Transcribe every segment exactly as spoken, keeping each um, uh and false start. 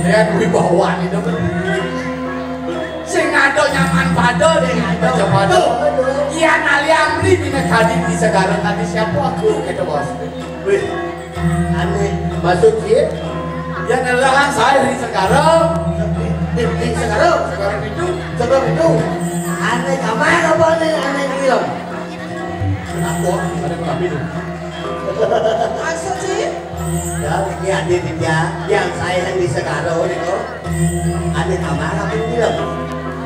Lihat wibawa ini, teman. Sing ado nyaman pada deh, baca pada. Iya, nali amri bina kadi di segara tadi siapa aku, kata bos. Wih, aneh. Maksud dia? Ya, nelahan saya di segara. Di, di segara? Segara itu. Segara itu. Aneh kamar apa nih, aneh bilang? Kenapa? Ada kami tuh. Maksud sih? Ya, ini adik dia, yang saya di segara itu. Ada kamar apa bilang?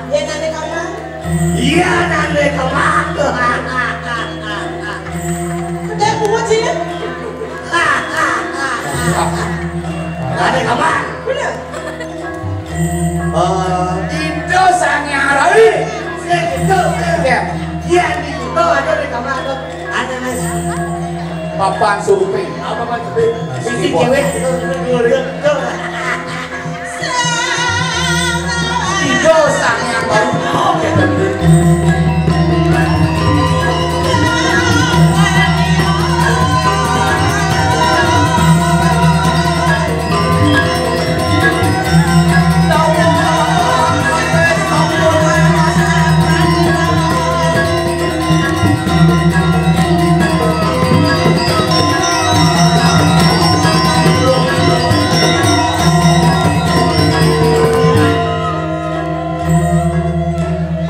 Ya, nanti kamar. Iya, nanti kamar. Udah kuat sih. Ada kamar. Benar. Oh, itu sang yang rai. Sing itu, sing. Ya. Iya, di situ ada di kamar tuh. Ada, Mas. Papan surfing. Apa, Mas? Bisi cewek. Itu sang yang baru. Oke,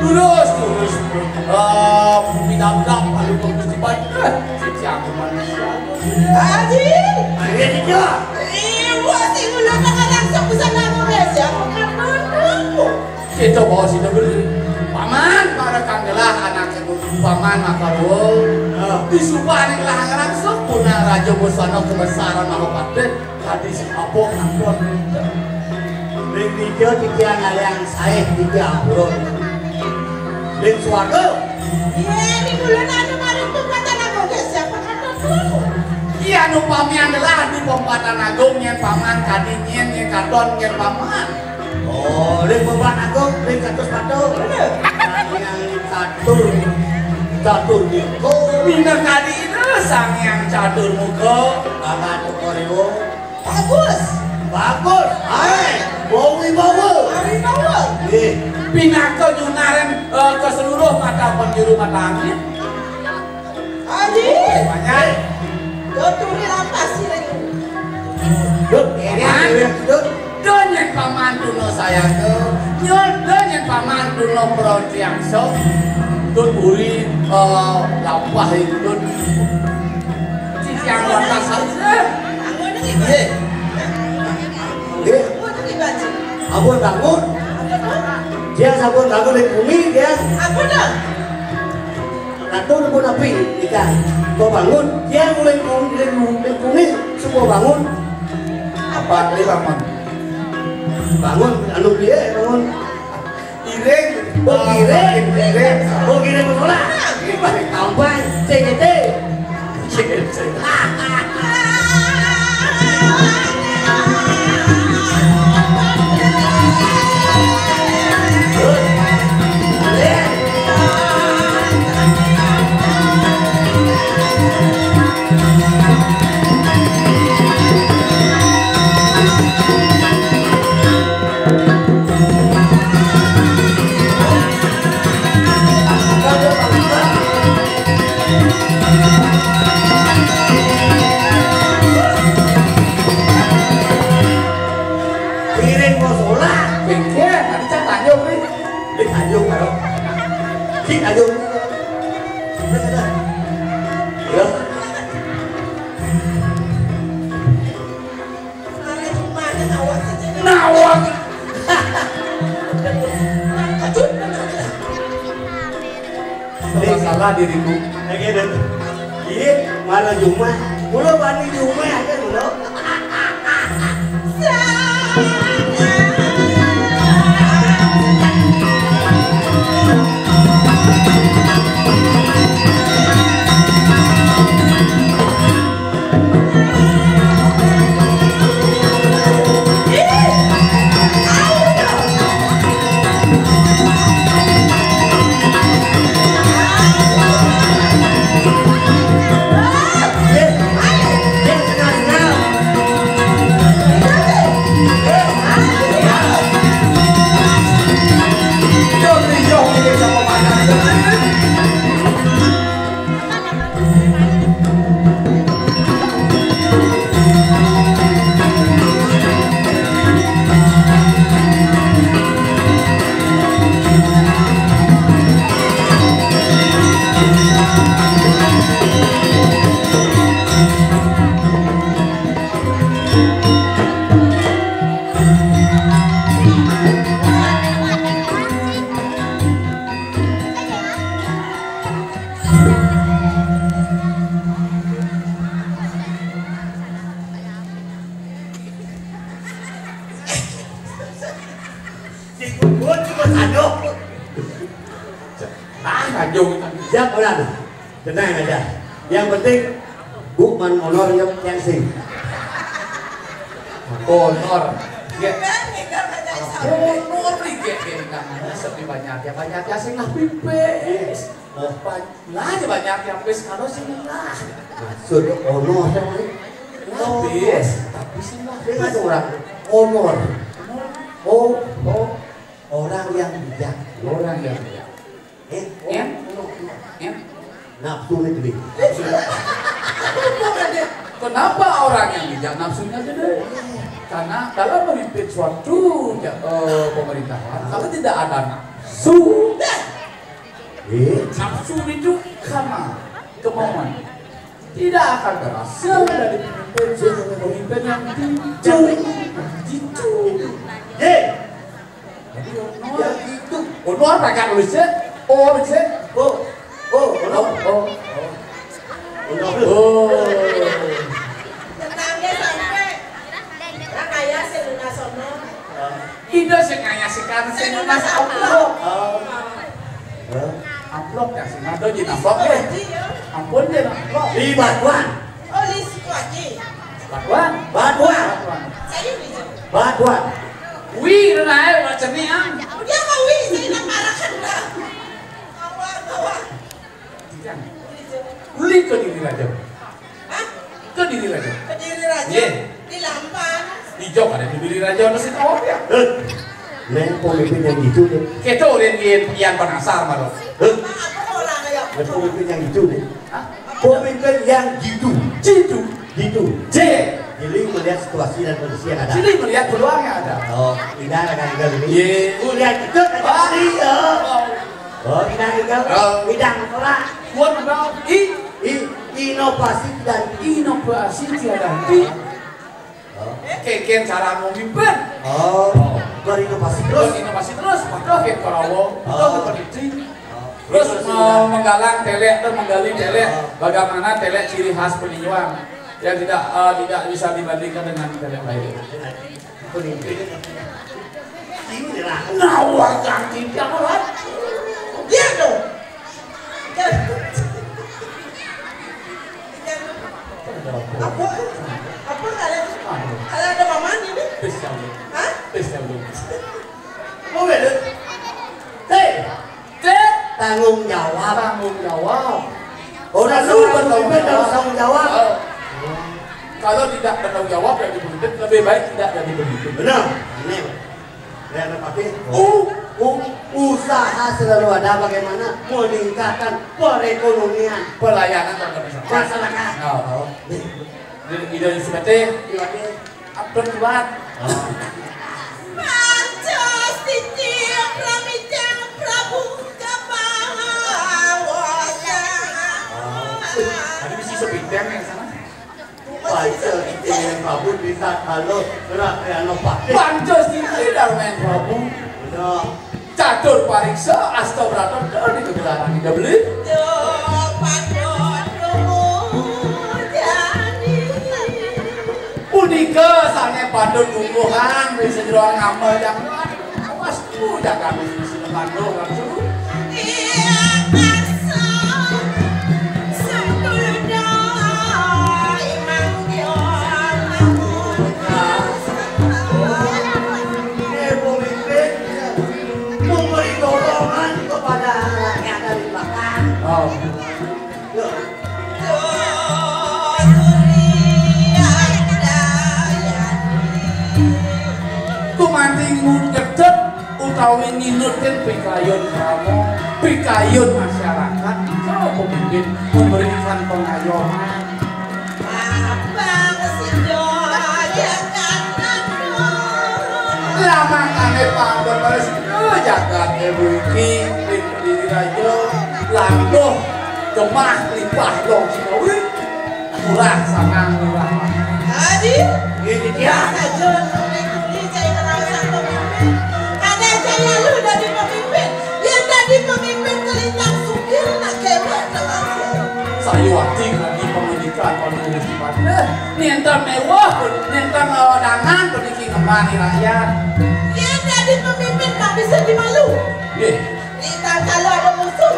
Lurus, lurus. Ah, bumi dapdap, lalu bagus dibaca. Sisi aku manusia. Haji! Ayo, Nika. Iya, buat si ulo tangan langsung bisa nanggung ya, siapa kan nanggung? Kita bawa sini beli. Paman, para kanggelah anak ibu. Paman, maka ruwet. Ah. Di subaning lahangan langsung, punang Raja Busana kebesaran Mahapatih. Tadi si apa ngandon. Ring dija titiang aliang saeh dija ampura. Ring swarga. Iya, di bulan anu maring pempatan agung ya, siapa kata tuh? Iya, anu pamian adalah di pempatan agung, nyen paman, kadi nyen, nyen katon, nyen paman. Oh, ring pempatan agung, ring katus batu. Bener. Yang catur, catur muka. Bina kadi itu sang yang catur muka. Bakat korewo. Bagus. Bagus. Hai, bawi bawa. Bawi bawa. Eh. Pinaka nyunaren, eh, ke seluruh mata penjuru mata angin. Aji. Banyak. Doturi lapas sih lagi. Dut, ini ada yang dut. Donyen paman tuna sayaga. Nyol donyen paman tuna protiangsa. Dut uri, eh, lampah itu dut. Yang lantas saja. Nggih. Nggih. Ampun bangun. Dia sampun bangun ring bumi, dia. Ratu nemu napi, Ika. Kok bangun? Dia ring bumi, ring bumi, semua bangun. Apa dia bangun? Bangun, anu dia bangun. Iring. Oh, iring. Iring. Oh, iring sekolah. Tampan, C G T. C G T. Piring mau sholat. Pikir, nanti cak tanjung nih. Di tanjung, karo. Di tanjung. Ya. Nawang. Salah diriku. Oke, dan iya, malah cuma. Mula bani cuma aja dulu. Si Gugun cuma satu. Ah, Tanjung. Siap, orang. Tenang aja. Yang penting, Bu man honor yang kensing. Honor. Ya. Honor nih, kayak, kayak, kayak, seperti banyak ya, banyak ya, sing lah pipis. Oh, pan-, lah, aja banyak yang pis, kalau sing lah. Maksud honor, honor. Lah, pis, tapi sing lah. Pis orang honor. Oh, oh, orang yang bijak. Orang yang bijak. Eh, ya? Ya? Nafsu nih, Dwi. Kenapa orang yang bijak nafsunya gede? Karena kalau memimpin suatu, ya, eh, pemerintahan, kalau tidak ada nafsu, eh, nafsu itu karena kemauan. Tidak akan berhasil dari pemimpin, pemimpin yang jujur. Jujur. Ye. Jadi, ono. Yang itu. Ono apa kan, Luis, ya? Oh, Luis, ya? Oh. Oh, ono. Oh, oh. Ono. Oh. Tetangga sampai. Nah, kayak si Luna Sono. Ida sing ngayasikan, sing nunas amplop. Oh. Hah? Amplop ya, sing ada di amplop ya. Ampun, di amplop. Di Batuan. Oh, di situ aja. Batuan. Batuan. Batuan. Saya di situ. Batuan. Wi, lu naik, wak cerniang. Dia mau wi, saya nak marah kan. Awak, awak. Jangan. Beli ke diri raja. Hah? Ke diri raja. Ke diri raja? Iya. Di Lampang. Di Jog ada di diri raja, masih tahu ya? Eh, neng pemimpin yang gitu deh. Kita orang yang, yang penasar malu. Hah? Apa orang ya? Neng pemimpin yang gitu deh. Hah? Pemimpin yang gitu. Gitu. Gitu. J. Jadi melihat situasi dan kondisi yang ada. Jadi melihat peluang yang ada. Oh, tidak ada kan ini. Iya. Lihat itu kan. Wah. Iya. Oh. Oh, tidak, tidak. Oh. Tidak, Pak. Buat apa? I, i, inovasi dan inovasi tiada henti. Oh. Kayak cara memimpin. Oh. Berinovasi terus. Berinovasi terus. Maka kayak Karawo. Oh. Itu peneliti. Oh. Terus mau menggalang telek, terus menggali telek. Oh. Bagaimana telek ciri khas Peninjuan yang tidak, eh, tidak bisa dibandingkan dengan telek lain. Nawar ganti jalan. Dia dong. Apa? Apa nggak ada? Ada, ada mama ini? Hah? Mau beda? Hei, Cek, tanggung jawab. Tanggung jawab. Orang lu bertanggung jawab. Tanggung jawab. Oh. Kalau tidak bertanggung jawab dari pemimpin, lebih baik tidak jadi pemimpin. Benar. Ini. Biar pakai. U, u, usaha selalu ada bagaimana meningkatkan perekonomian, pelayanan terhadap masyarakat. Masyarakat. Oh, oh. Nih. Jadi, ide yang seperti, seperti Abdul Kuat. Pancos titip ramicang Prabu Kapawasan. Tadi bisi sepiteng yang sana. Pancos titip Prabu bisa kalau gerak yang lepas. Pancos titip darmen Prabu. Benar. Catur pariksa, asta brata, di kegelaran kita beli. Duh, patut tunggu jani. Punika sane patut tungguhan di sejeroan ngamal jagat. Awas tu jagat di sini manduh langsung. Iya, kasar. Satulda imang dia lamun kasar. Ibu Bimbing memberi dorongan kepada rakyat dari belakang. Oh. Gumanti ngedep utawi nginut ten pikayun krama, pikayun masyarakat, kalau pemimpin memberikan pengayoman. Abang sida Jakarta. Lah mangkane panggon sida jagat ibu iki, ing diri raja, landuh. Gemah limpah dong Cikawi. Murah sanang murah. Haji, ini dia saja. Kuli cai kerawasan pemimpin. Ada cai lalu dari pemimpin. Yang tadi pemimpin kelintang sukir nak kewat dengan saya. Saya hati lagi pendidikan pada Gusti Patih. Minta mewah, minta ngawadangan, pendidikan ngemani rakyat. Yang tadi pemimpin tak bisa dimalu. Nggih. Kita kalau ada musuh,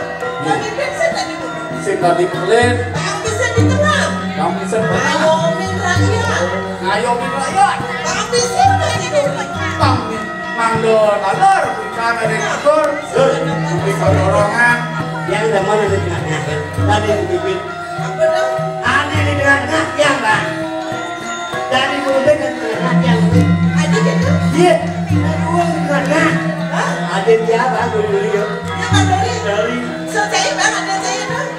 ya, pemimpin saya tadi dulu. Sing tadi pelit. Bang bisa di tengah. Bang bisa di tengah. Ngayomin rakyat. Ngayomin rakyat. Bang bisa tadi dulu. Bang mangdo taler, bukan ada ngatur. Bisa dorongan. Yang udah mana di tengah-tengah? Tadi pemimpin. Apa dah? Aneh di tengah-tengah, yang, Bang. Dari muda dan tengah-tengah, yang. Ada gitu? Iya. Ada uang di tengah-tengah. Hah? Ada dia, Bang, dulu, dulu, ya. Ya, Bang, dulu. Dulu. So, saya, Bang, ada saya, Bang.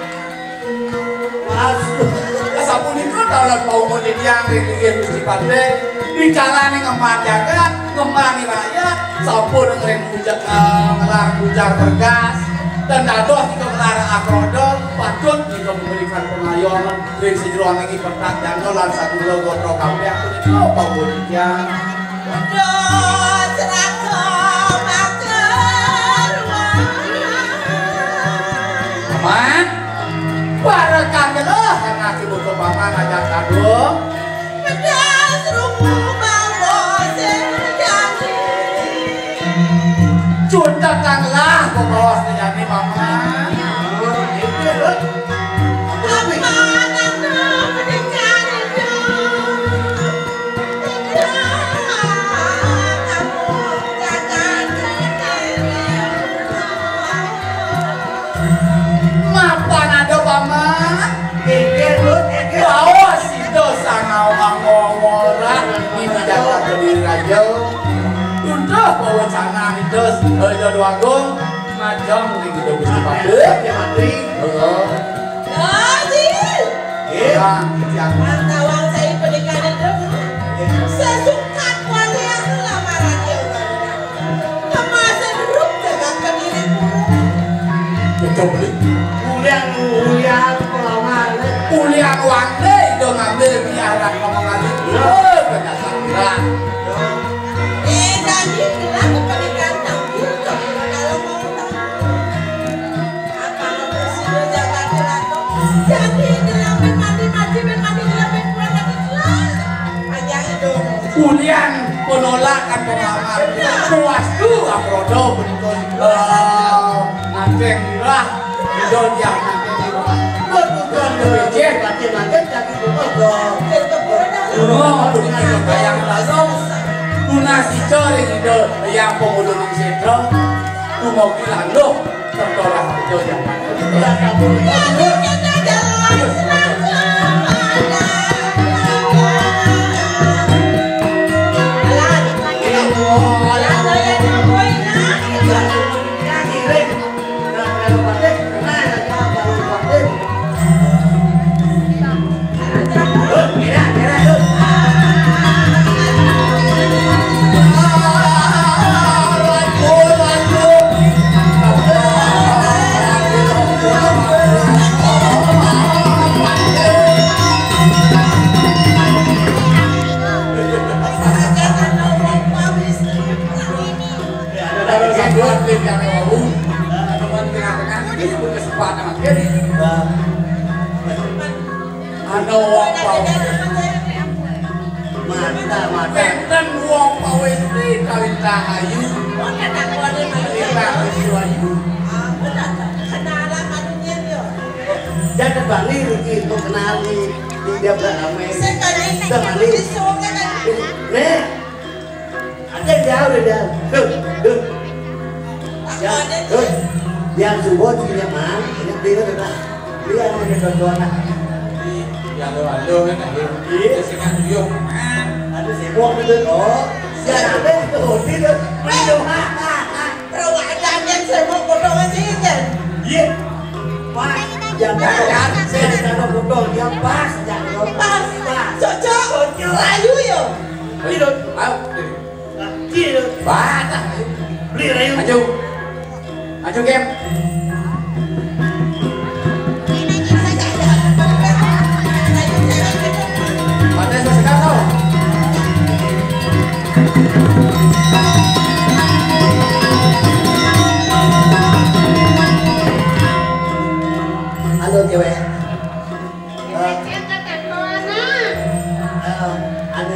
Mas. Sapunika dalan paumun titiang ring linggih Gusti Patih, wikalane ngemban jagat, ngembani rakyat, sampun ring puja-, eh, ngelar pujar bergas, dan dados nika ngelar akroda, patut nika memberikan pengayoman ring sajeroning petak jana lan sagula gotra kabeh punika paumun titiang. Udah serasa makan. Paman, para kangelah anake buka paman ajak aduh. Pedas rupa bawa sejati. Cuntak kangelah bawa sejati, paman. Apa nanda menikah itu? Mapan ada paman. Kikir lu, kikir. Bawa sida sangau anggo ngora. Ini jaga berdiri raja. Tunduh bawa sana itu. Ayo doagung. Majang di kita Gusti Patih. Ya mati. Halo. Haji. Iya. Mantawang saya pernikahan itu. Sesukat walian lamaran yang. Kemasan rup dengan kediri burung. Betul, beli. Ulian, ulian, pelamar. Ulian wande itu ngambil biaran ngomong aja. Iya. Eh, ternyata kurang. Eh, tadi bilang kepanikan tampil, kalau mau tampil. Apa mau bersih, jangan dilakukan. Jadi, dalam mandi, mandi, mandi, dalam mandi, pulang, mandi, pulang. Panjang hidup. Ulian penolakan pengamat. Puas tu akrodo betul. Eh, nganteng mirah. Idol yang nganteng mirah. Buat bukan becek. Baca makan kaki buka. Oh, begitu kayak langsung. Tunas idol yang pemulung sedro. Tumogi lalu. Tertolak idol yang mana? Ana wong pawis. Mata, mata. Wénten wong pawis ri kawin rahayu. Kawin rahayu. Jangan balik lagi, mau kenali. Tidak berame. Saya kali ini. Kita balik. Disuruh kan. Nih. Ada jauh dia. Duh, duh. Ya, duh. Yang subuh punya mang, ini dia tuh, nah. Dia mau ke tuan, nah. Ya, lo, lo, kan, ayo. Iya. Dia sing kan, yo, mang. Ada sibuk gitu, oh. Ya, ada itu, dia tuh. Aduh, ha, ha, ha. Rawa ada yang sibuk, potong aja, kan? Iya. Pas, ya, pas, ya. Saya di sana potong, ya, pas, ya, pas. Pas. Cocok. Cocok. Ayo, yo. Ayo, ayo. Banyak. Beli rayu. Maju. Maju, Gem.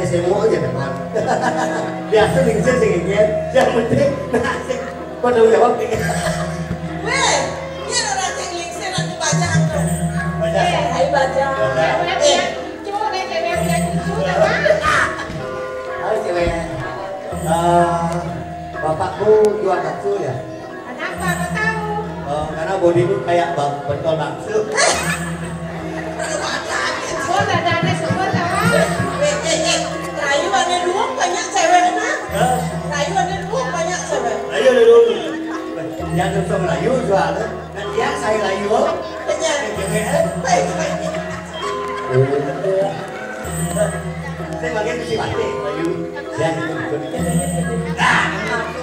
Semua aja depan. Biasa lingsir sing ngegel. Yang penting nah sing pada jawab kayak. Weh, ini orang sing lingsir aku baca tuh. Baca. Eh, ayo baca. Baca. Eh, cucu, nih cewek punya cucu, kan? Halo cewek. Eh, bapakku jual bakso ya? Kenapa kau tahu? Oh, karena bodimu kayak bang pentol bakso. Oh, dadanya semua tahu. Eh, eh, eh, Rayu ada dua banyak cewek nah. Hah? Rayu ada dua banyak cewek. Rayu ada dua. Yang dulu Rayu jual. Nanti yang saya Rayu. Banyak. Eh, cewek, eh. Baik, baik. Saya bagian besi batik, Rayu. Ya, gitu, gitu. Nah,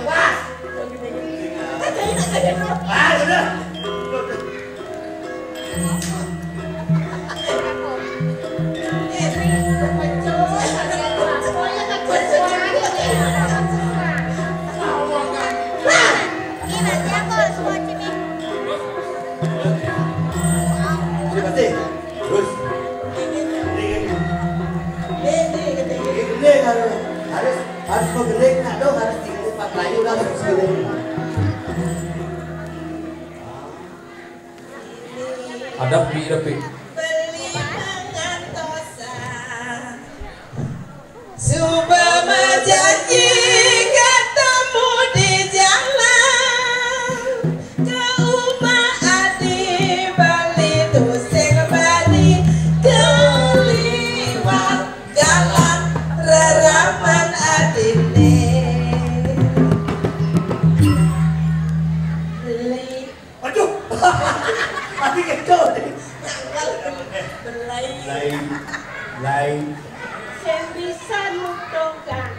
puas. Ah, sudah. Terus. Ini harus, harus, harus menggeling, nak dong, harus diumpat layu lah, harus menggeling. Ada pi, ada pi. Beli mangan tosa. Suba majanji ketemu di jalan. Ke rumah Adi bali tusing bali keliwat. Jalan reraman adine. Beli. Aduh. Mati kencur. Nyangkal. Belai. Lain. Lain. Sing bisa nutukan.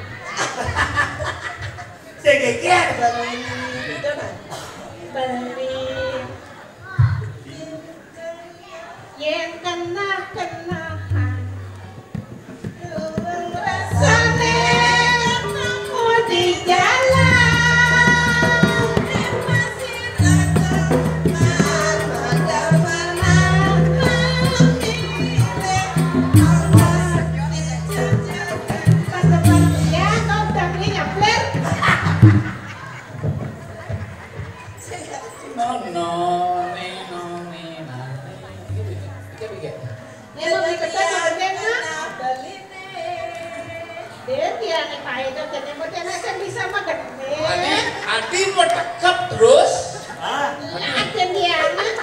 Sing geger. Beli. Itu nah. Beli. Yen kenah-kenahan, luwung rasane ketemu di jalan. Masih rada pada mana, malam ini awas dijajakan. Pas depan dia, kau udah beli nyapler. No, no, ni, no, ni, na, ni. Gitu, gitu. Pikir, pikir. Ini mau diketemu dengan Adeline. Dia, dia, nih, Pak Edo, jadi mau dia, nah, saya bisa mah gede. Adi, Adi mau tekep terus. Ah. Iya, ada dia, nah.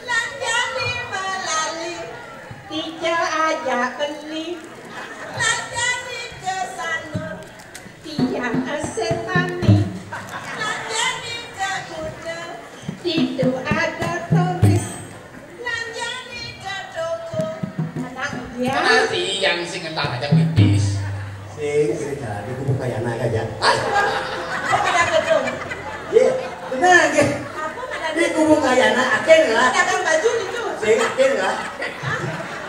Lanjani melali. Tiga aja beli. Lanjani ke sana. Tiang asin mani. Lanjani ke kuda. Itu ada tulis. Lanjani ke toko. Anak dia. Nanti yang sing entar aja pipis. Sing cerita di kubu kayana aja. Hah? Kok ada gedung? Iya, benar, iya. Apa ada di kubu kayana, akhir lah. Dagang baju gitu. Sing, akhir lah.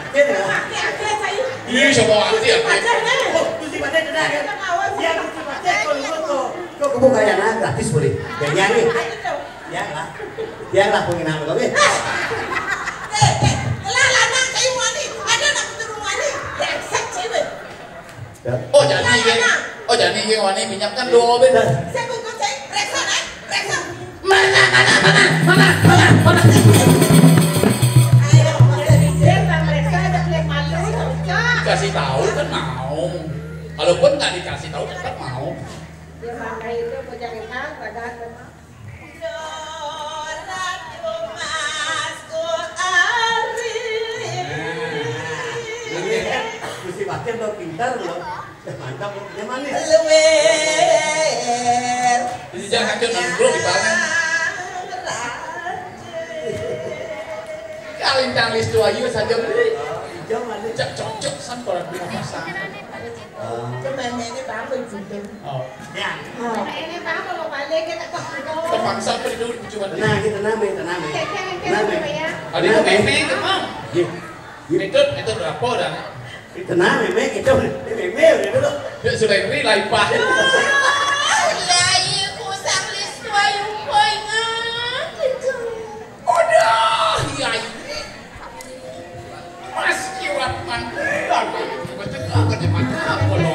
Akhir lah. Akhir, akhir, saya. Iya, sama akhir, akhir. Pacar, kan? Oh, cuci pacar kena, kan? Kita ngawal. Iya, cuci pacar, kalau lu tuh. Kok kubu kayana, gratis boleh. Jangan nih. Ayo, tuh. Ya lah. Ya lah, penghinaan lo, eh. Eh, eh, lah, lanang kayak wani. Ada anak keturunan wani. Brengsek, cewek. Oh, jadi ini, oh, jadi ini wani minyak kan dua ben. Saya bungkus, saya reksa, eh, reksa. Mana, mana, mana, mana, mana, mana? Ayo, masa bisa, Bang, reksa aja, Bang, malu, cocok. Kasih tahu kan mau. Kalaupun nggak dikasih tahu tetap mau. Ya, makanya itu bocah kita, pada Mesti pakai lo pintar lo. Mantap lo, dia manis. Luwer. Ini jangan kacau nongkrong di mana. Kalintang listu ayu saja beli. Hijau manis. Cak cocok san kalau di rumah pasangan. Itu memangnya bangun juga. Oh. Ya. Oh. Ini bangun lo balik kita kok. Terpaksa perlu cuma. Tenang, kita tenang, tenang. Tenang, tenang. Ada yang memang, tenang. Iya. Iya. Itu, itu berapa dah? Tenang, memang itu, memang itu loh. Ya sudah ini lah ipah. Yai kusang listu ayu poingan gitu. Udah, ya ini. Mas kiwat mandiran. Betul. Apa di mana? Apa lo?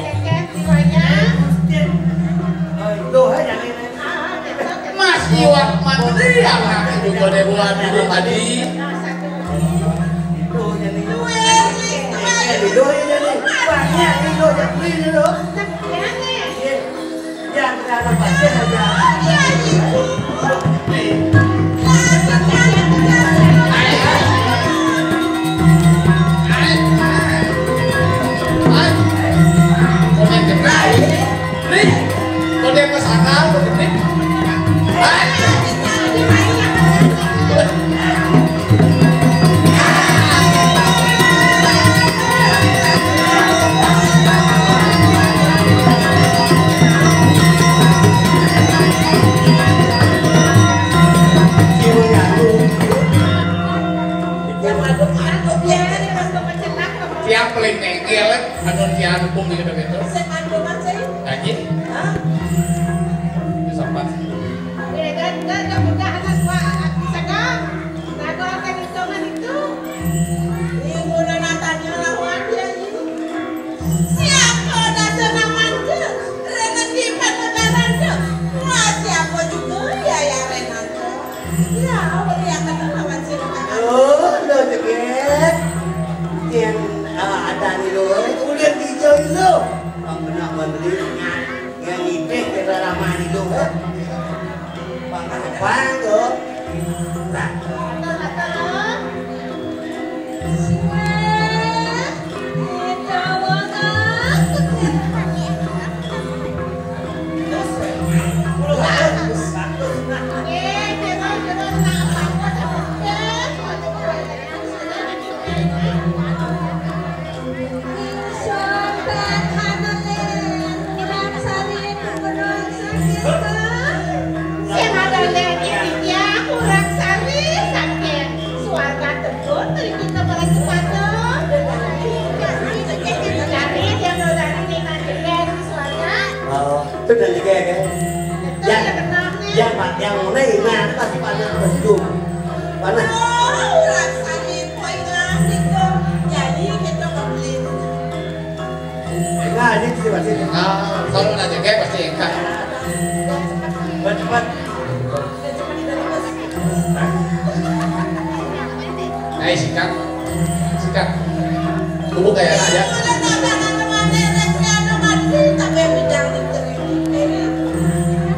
Mas Iwan Mandri, anak itu kode buat dulu tadi. Tiap paling nengkel, anu tiang pung gitu, gitu. Sing mantu, Mas, sih? Gaji? Hah? Sampai. Eh, dan, dan, dan, mudah anak gua, anak bisa, Kang. Nah, gua akan hitungan itu. Ini udah natanya lawan dia ini. Siapa dasar namanya? Renandi Panodaranda. Wah, siapa juga ya, ya Renanda? Ya, boleh yang kata lawan si Renanda. Oh, lo jegek. Yang, ah, ada nih lo. Udah dijauhin lo. Bang benar, Bang Beli. Yang ipih kita ramah nih lo, eh. Bang, bang, lo. Nah. Sing ada lagi ya, kurang sari saking swarga tebon, beri kita para sepatu. Jadi, dia mau dari Nina Jegen di swarga. Oh, itu udah juga ya, kan? Betul, ya, ya, benar, nih. Ya, Pak, yang mana ini? Apa sih, Pak? Apa sih, Jum? Mana? Oh, kurang sari, poin ngasih, tuh. Jadi, kita mau beli. Enggak, ini sih pasti. Ah, kalau nanya kayak pasti enggak. Cepat, cepat. Nah, sikat. Sikat. Tubuh kayak aja.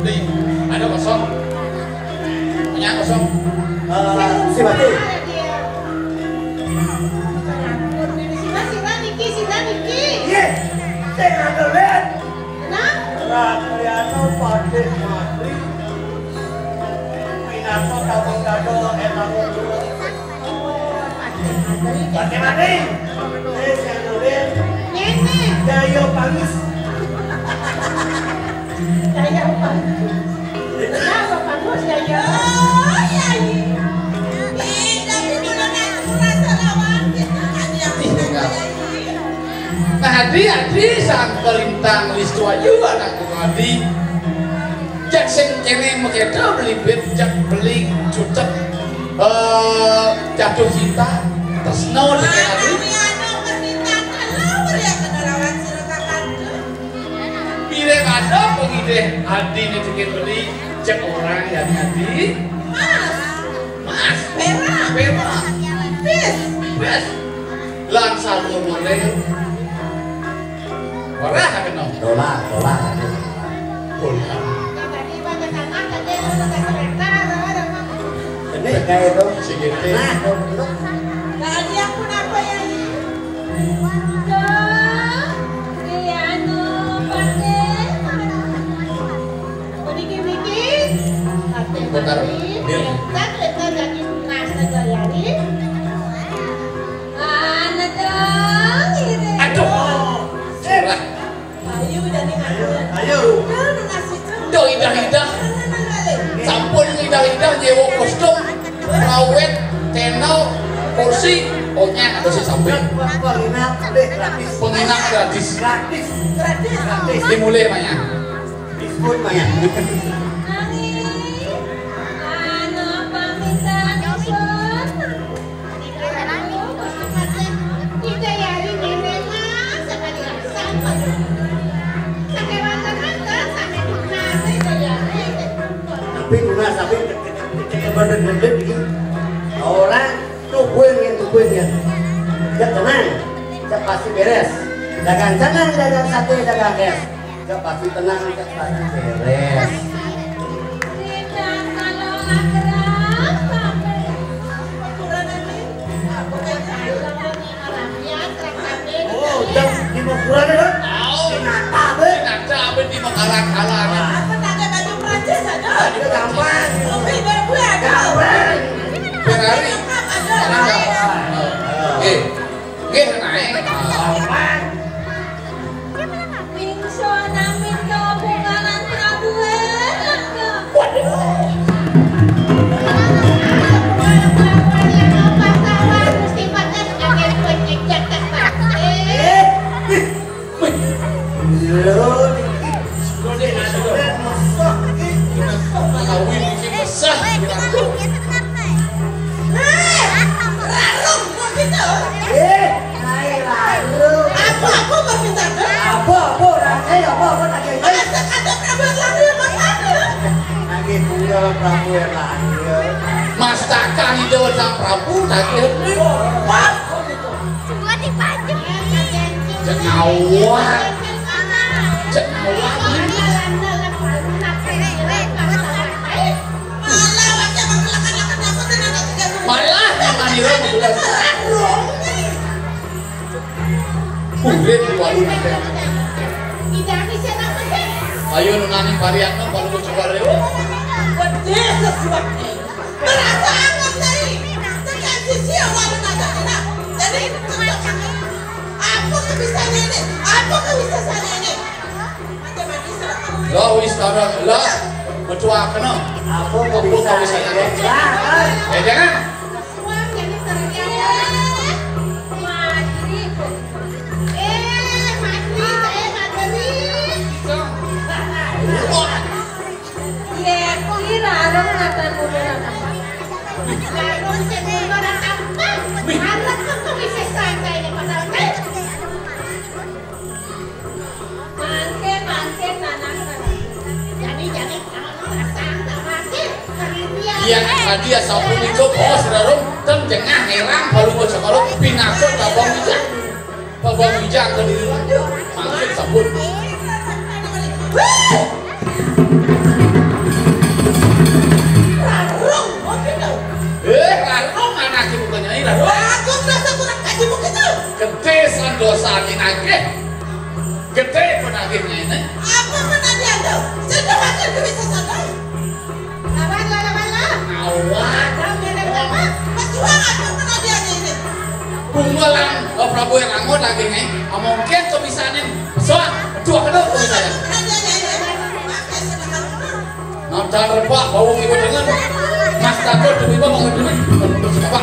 Nih, ada kosong. Punya kosong. Eh, si mati. Sira, sira niki, sira niki. Iya, saya nggak lihat. Kenapa? Rakyatnya pada mati. Pinaka kamu kado emang. Pakai mati. Saya nggak lihat. Nenek. Daya pangus. Daya pangus. Daya pangus, daya. Oh, iya, iya. Ih, tapi kalau naik kurasa lawan, kita kan yang Nah, adi, adi, sang kalintang listu ayu anakku adi. Jak sing kene makéto beli bit, jak beli cutek. Eh, jatuh cinta, tresno dengan adi. Kami anu permintaan kalau ya kena lawan sira kakanda. Pire kada pengidih adi nitike beli, jak orang ya adi. Mas. Mas. Perak. Perak. Bis. Bis. Lan salurune ora kena. Dolar, dolar. Dolar. Ini kayak itu. Sing gede. Nah, tuh, tuh. Nah, dia pun apa ya ini? Tuh, iya, anu, pakai. Niki, niki. Ate Putar. Mari, dia. Letak, letak, jadi Mas Negayari. Ana dong, ini. Aduh. Salah. Ayo, jadi ayo. Ayo. Kan nasi kan. Duh, idah-idah. Mana, mana, mana? Sampun idah-idah nyewa kostum, rawet, tenal, kursi, pokoknya ada sih sampai. Penginap deh, gratis. Penginap gratis. Gratis. Gratis. Gratis. Dimulai, Maya. Diskon, Maya. Ani, anu apa minta diskon? Kita ya hari ini, Mas, sama dia. Ngendut iki. Orang tubuhin, tubuhin ya. Ya tenang. Ya pasti beres. Dagang canang, dagang sate, dagang es. Ya pasti tenang, ya pasti beres. Tidak, kalau akrab sampai Oh, jam lima kurang ya? Tahu. Sinata be. Sinata be di Mekaran kalangan. Apa tak ada baju Prancis ada? Itu gampang. Lebih dari gue ada. Gampang. Ferrari. Ada. Eh, nggih naik. Gampang. Wingso nami kabungalan Prabu Erangga. Waduh. Eh, wih. Lho, niki. Lho, Dek, aduh. Mesah iki. Kawin iki mesah. Hei, Rarung, kok gitu? Eh, ae Rarung. Apa, apa permintaan? Apa, apa, orang saya, apa, apa tak kira? Masa kata Prabu Erlangga yang mana? Lagi bunga Prabu Erlangga. Mastakan itu sang Prabu, tak kira. Wah, kok gitu? Gua dipancing. Cenawah. Cenawah. Malah nang manira bulan. Kulit walu nanti. Ayo nunani pariakno walu coba lewat. Gede sesuatu. Merasa aman tadi. Tekan sisi awal nada enak. Jadi apa kebisaannya ini? Apa kebisaannya ini? Lah wis sekarang lah. Mecuakno. Apa kebisaannya? Lah, eh, jangan. Suam jadi terjadi. Maghrib. Eh, maghrib, eh, maghrib. Iya, kira ada ngatan munduran apa? Lalu saya munduran apa? Anak tuh bisa santai ya, padahal kan? Mangke, mangke, tanah, tanah. Jadi, jadi, kalau lu merasa tak mati, kalian Iya, tadi ya sampun itu bos, lalu ten jengah ngerang baru bos kalau pinakut babong ijak. Babong ijak ke diri. Mangke sampun. Rarung, oke dong. Eh, rarung anak ibu kenyai rarung. Aku merasa kurang kaji begitu. Gede sandosane nagih. Gede penagihnya ini. Apa penagihan tuh? Saya makan ke bisa sana. Lawan lah, lawan lah. Awak. Lawan, lawan, lawan. Pejuang apa penagihan ini? Bunga lang, oh, Prabu yang angon lagi nih. Ah, mungkin kebisaane. Soal, dua kedua kebisaane. Penagihan ini. Pakai sedekah. Nah, jangan rebak, bau ibu dengan. Mas takut, demi apa mau demi? Terus apa?